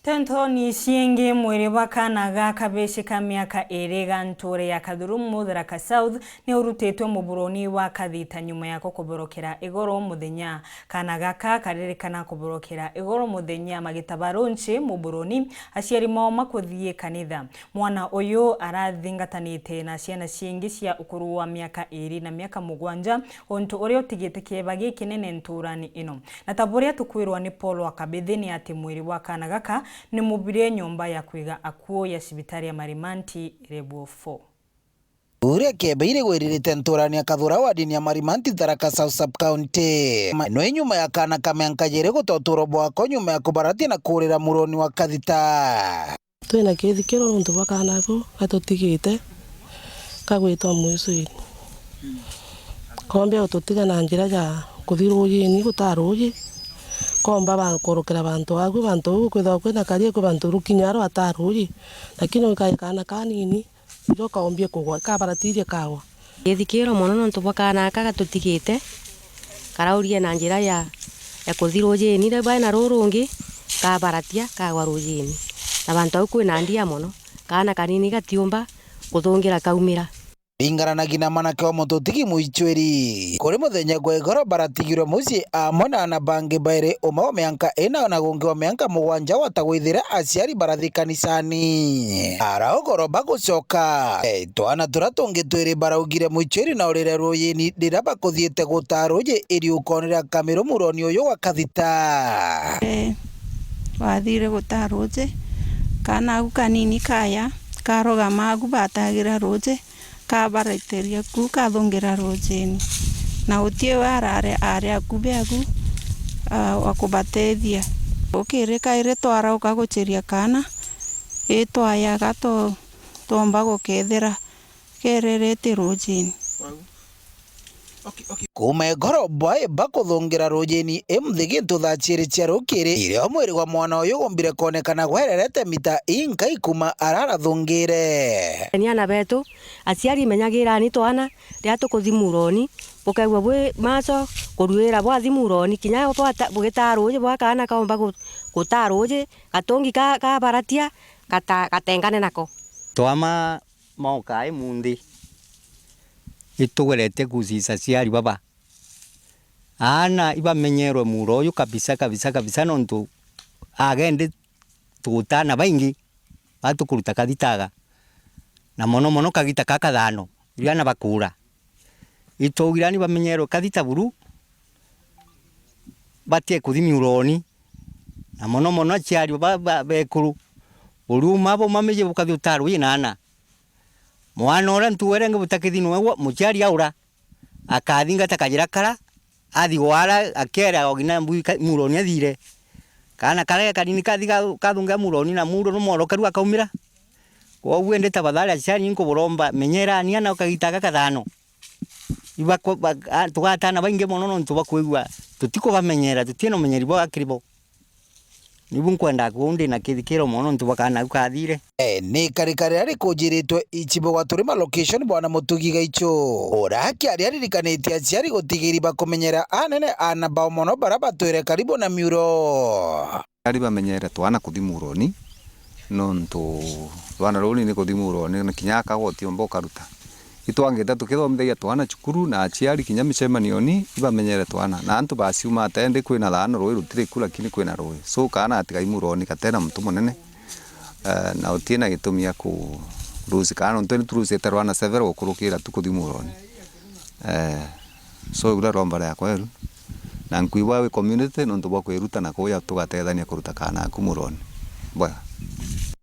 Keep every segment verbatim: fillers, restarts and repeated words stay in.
Ntoroni ciingi, mwiri bwa kaana ga kabici ka miaka iiri ga ntuure ya Kathurumu, Tharaka South, ni urutitwe muburoni wa Kathita nyuma ya kuborokera igoro muthenya. Kaana gaka karirikana kuborokera igoro muthenya magitaba runchi muburoni, aciari mao makuthii kanitha. Mwana uyu arathingatanite na ciana ciingi cia ukuru wa miaka iiri na miaka mugwanja, untu uria utigite kieba gikinene ntuurani ino. Na ta buria tukwirwa ni Paul wa Kabithi, ni ati mwiri bwa kaana gaka ni mubire nyomba ya kwiga akuo ya cibitari ya Marimanti Level four. Uria kiebe iri gwiririte ntuurani ya Kathura wadini ya Marimanti, Tharaka South Sub County. Ma-, no nyuma ya kaana ka mianka jiiri gutoturwa bwako nyuma ya kubaratia na kuurira muroni wa Kathita. Twina kithikiro nontu bwa kaana aku gatutigite kagwitwa Mwicwiri. Kombia gututiga na njira ya kuthi ruujini gutaa ruuji. Komba ba-, kurukira bantu aku, bantu uu kwithagwa kwina karia kwi bantu rukinya aru ataa ruuji. Lakini ukai kaana kanini, ijo kaombie kugwa, kabaratirie kagwa. Githikiro mono nontu bwa kaana aka gatutigite, karaurie na njira ya, ya kuthi ruujini, riu baina ruu rungi, kabaratia, kagwa ruujini. Na bantu au kwina ndia mono, kaana kanini gatiumba kuthungira kaumira. Ringananagi na mwanake wa mututigi Mwicwiri. Kuri muthenya gwa igoro baratigirwe mucii amwe na aana bangi bairi, umwe wa mianka ina na gungi wa mianka mugwanja gwata gwithira aciari barathi kanisani. Ara ugoro bagucoka, eh, twana turia tungi twiri baraugire Mwicwiri na urire ruujini riria bakuthiite gutaa ruuji iriukoni ria Kamiru muroni uyu wa Kathita. Eh, wathire gutaa ruuji, kaana agu kanini kaya, karugama agu batagira ruuji, kabariteria ku kathungira ruujini, na guti we arari, ari akubi agu, ah, wa kubatethia. Ukiri kairi twarauka guciria kaana, itwayaga tu-, twomba gukethira kererete ruujini. Kuuma igoro bwae bakuthungira ruujini, i muthigiti thaa ciiri cia rukiri, irio mwiri gwa mwana uyu gumbire kwonekana gwererete mita inkai kuuma ararathungire. Ni aana betu, aciari, menyagirani twana riria tukuthi muroni, bukaigua bwi maco kuruira bwathi muroni, kinya bwata-, bugitaa ruuji bwa kaana kaumba gu-, gutaa ruuji, gatungi ka-, kabaratia, gata-, gatengane nako. Twama moka imunthi, itugerete kucica aciari baba. Aana ibamenyerwe muuro uyu kabisa, kabisa, kabisa, nontu agendi tugutaana baingi batukuruta kathitaga, na mono mono kagita ka kathano, iria aana bakuura. Itwaugire aana ibamenyerwe kathita buru, batie kuthi miuroni, na mono mono aciari ba, ba, bekuru. Buriuma bo mamije bukathi utaru ina aana. Mwana uria ntuura ingi butakithi nwe gwo, muciari aura, akathingata kajira kara, athi gwara, akera ogina mbui ka-, muroni athire. Kaana karia kanini kathi ka-, kathunga muroni na muro numworokeru akaumira. Kwoguo indi tafadhali aciari nkuburomba, menyerani ana ukagita gaka kathano. Ibako-, ba-, a-, tugatana baingi mono nontu bwa kwigua tutikubamenyera, tutina umenyeri bwa akiri bo. Nibu nkwenda kuu ndi na kithikiro mono nontu bwa kaana au kathire. E, ni karika riria rikujiritwe icibo gwa Turima location, Bwana Mutugi Gaichu, uria akiaria aririkanitie aciari gutigiri bakumenyera anene aana bao mono baria batwire karibu na miuro. Aciari bamenyere twana kuthi muroni, nontu rwana ruu ni kuthi muroni, na kinya aka gutiumba ukaruta. Itwangite tukithomithagia twana cukuru na aciari kinya micemanioni, ibamenyere twana. Na antu baciumate, indi kwina thaano, rui rutiri ku, lakini kwina rui. So, kaana gatigai muroni gatena muntu munene, eh, na utina gitumi gia ku lose kaana, nontu ni tu lose-ite rwana several gukurukira tu kuthi muroni. Eh, so, iu ria romba riakwa iru. Na nkwigua wi community nontu bwa kwiruta na kuuja tugatethania kuruta kaana aku muroni. Bwega.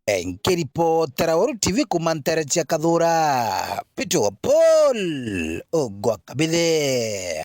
Eh, nkiripotera Weru T V kuuma ntere cia Kathura, Peter wa Paul Ogwa Kabithe.